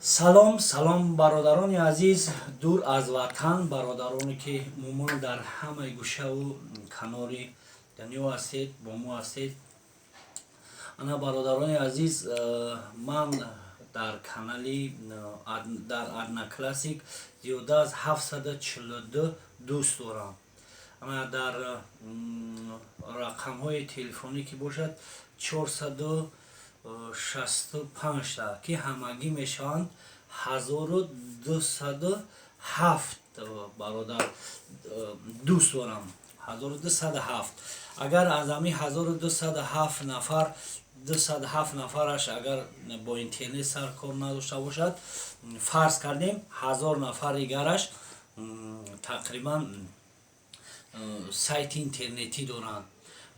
Салом, салом, бародарони азиз, дур аз ватан, бародароне ки умуман дар ҳамаи гӯшаву канори дунё ҳастед, бо мо ҳастед. Ана, бародарони азиз, ман дар канали дар Одноклассник зиёда аз 742 дӯст дорам. Ана, дар рақамҳои телефонӣ ки бошад, 465та, ки ҳамагӣ мешаванд 1207 бародар дӯст дорам, 1207. Агар аз ҳамин 1207 нафар 207 нафараш агар бо интернет сар кор надошта бошад, фарз кардем, 1000 нафар дигараш тақрибан сайти интернетӣ доранд.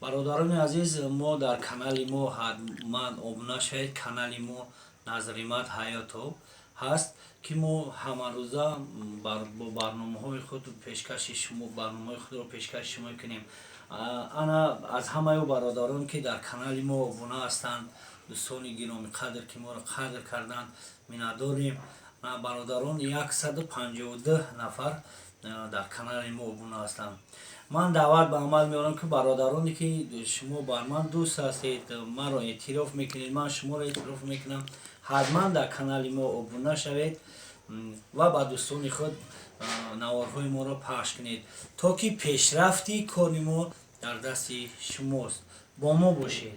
Бародарони азиз, мо дар канали мо ҳатман обуна шавед. Канали мо Назримат Ҳаётов ҳаст, ки мо ҳамарӯза бо барномаҳои худ пешкаши шумо, барномаҳои худро пешкаши шумо мекунем. Ана, аз ҳамаи бародарон, ки дар канали мо обуна ҳастанд, дӯстони гиромиқадр, ки моро қадр карданд, миннатдорем. Бародарон, 152 нафар дар канали мо обуна ҳастанд. Ман даъват ба амал меорам, ки бародароне ки шумо бар ман дӯст ҳастед, маро эътироф мекунед, ман шуморо эътироф мекунам, ҳатман дар канали мо обуна шавед ва ба дӯстони худ наворҳои моро пахш кунед, то ки пешрафти кори мо дар дасти шумост. Бо мо бошед.